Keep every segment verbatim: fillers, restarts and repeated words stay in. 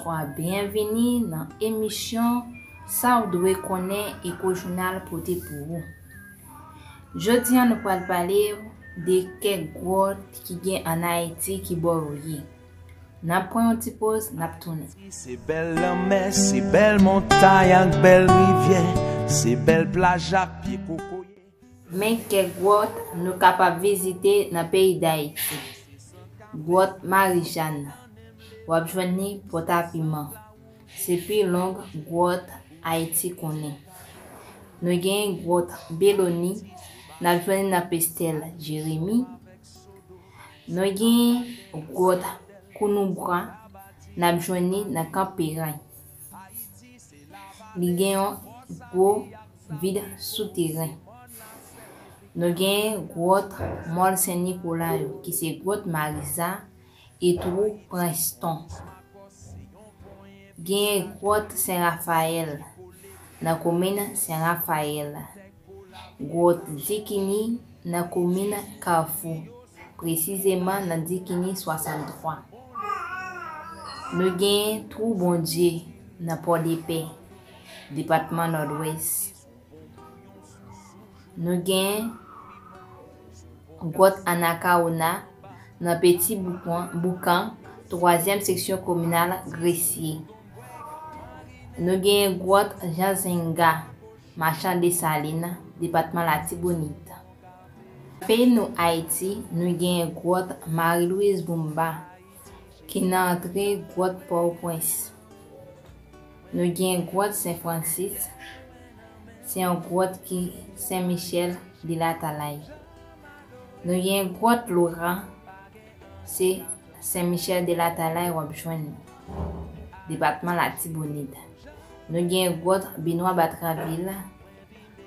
Bonswa, byenvini nan emisyon Sa w dwe konnen Eco Journal pote pou ou. Jodi a, nou pral pale de kèk gwòt ki gen ann Ayiti ki bò yo ye. N ap pran yon ti poz, n ap tounen. Se bèl lanmè, se bèl montay ak bèl rivyè, se bèl plaj ak pye kokoye. Men kèk gwòt nou kapab vizite nan peyi Dayiti. Gwòt Marijàn, w ap jwenn li Pòtapiman. Se pi long gwòt Ayiti konnen. Nou gen gwòt Beloni, n ap jwenn li nan Pestèl Jeremi. Nou gen gwòt Kounoubra, n ap jwenn li nan Kanperay. Li gen yon gwo vid souteren. Nou gen gwòt Mòl Sen Nikola yo, ki se gwòt Mariza e twou Prenston. Gen gwòt Sen Rafayèl nan komin Sen Rafayèl. Gwòt Dikini nan komin Kafou, presizeman nan Dikini swasanntwa. Nou gen Twou Bondye nan Pòdepè, depatman Nòdwès. Nou gen gwòt Anakawona nan Peti Boukan, Boukan, twazyèm seksyon kominal Gresye. Nou gen gwòt Jan Zenga, Machan Desalin, depatman Latibonit. Peyi nou Ayiti, nou gen gwòt Marie Louise Boumba, ki nan antre gwòt Pòtoprens. Nou gen gwòt Sen Fransis, se yon gwòt ki Sen Michèl de Latalay. Nou gen gwòt Loran, se Sen Michèl de Latalay w ap jwenn li, depatman Latibonit. Nou gen gwòt Benwa Batravil,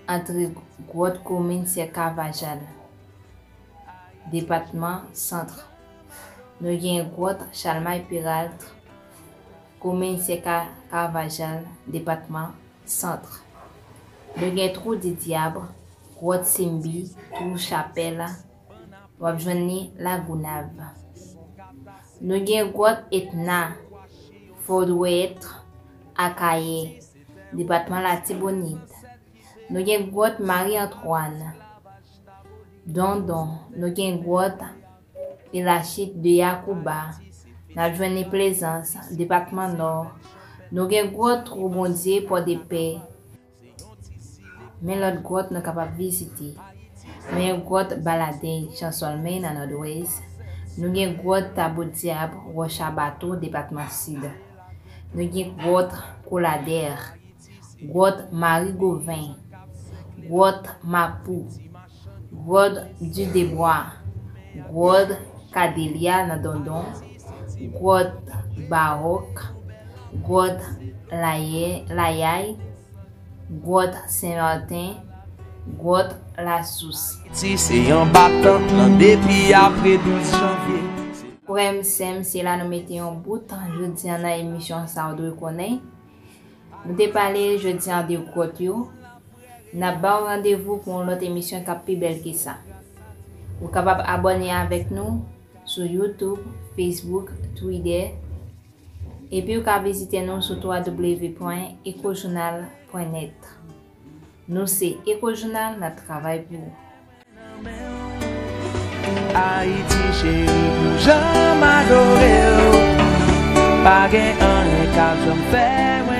antre gwòt komin Sè Kavajal, depatman Sant. Nou gen gwòt Chalmay Peralt, komin Sè Ka-, Kavajal, depatman Sant. Nou gen Twou Didyab, gwòt Senbi, Twou Chapèl, w ap jwenn li Lagonav. Nou gen gwòt Etna, Fodwèt, Akayè, depatman Latibonit. Nou gen gwòt Mari Antwàn, Dondon. Nou gen gwòt Elachit de Yacouba, n ap jwenn li Plezans, depatman Nò. Nou gen gwòt Twou Bondye, Pòdepè. Men lòt gwòt nou kapab vizite. Nou gen gwòt Baladèy, Chansòlmèy nan Nòdwès. Nou gen gwòt Tabou Dyab, Wòch a Bato, depatman Sid. Nou gen gwòt Koladè, gwòt Mari Goven, gwòt Mapou, gwòt Didebwa, gwòt Kadelya nan Dondon, gwòt Bawòk, gwòt Layè-, Layay, gwòt Sen Marten, gwòt Lasous. Ti se anba tant lan depi apre douz janvye. Frè m, sè m, se la nou mete yon bout jodi a nan emisyon Sa w dwe konnen. Nou te pale jodi a de gwòt yo. N ap ba w randevou pou yon lòt emisyon k ap pi bèl ke sa. Ou kapab abòne avèk nou sou YouTube, Facebook, Twitter. Epi ou ka vizite nou sou w w w pwen ecojournal pwen net. Nou se Eco Journal, n ap travay pou ou. Ayiti cheri, pou jan m adore w. Pa gen anyen k ap janm fè mwen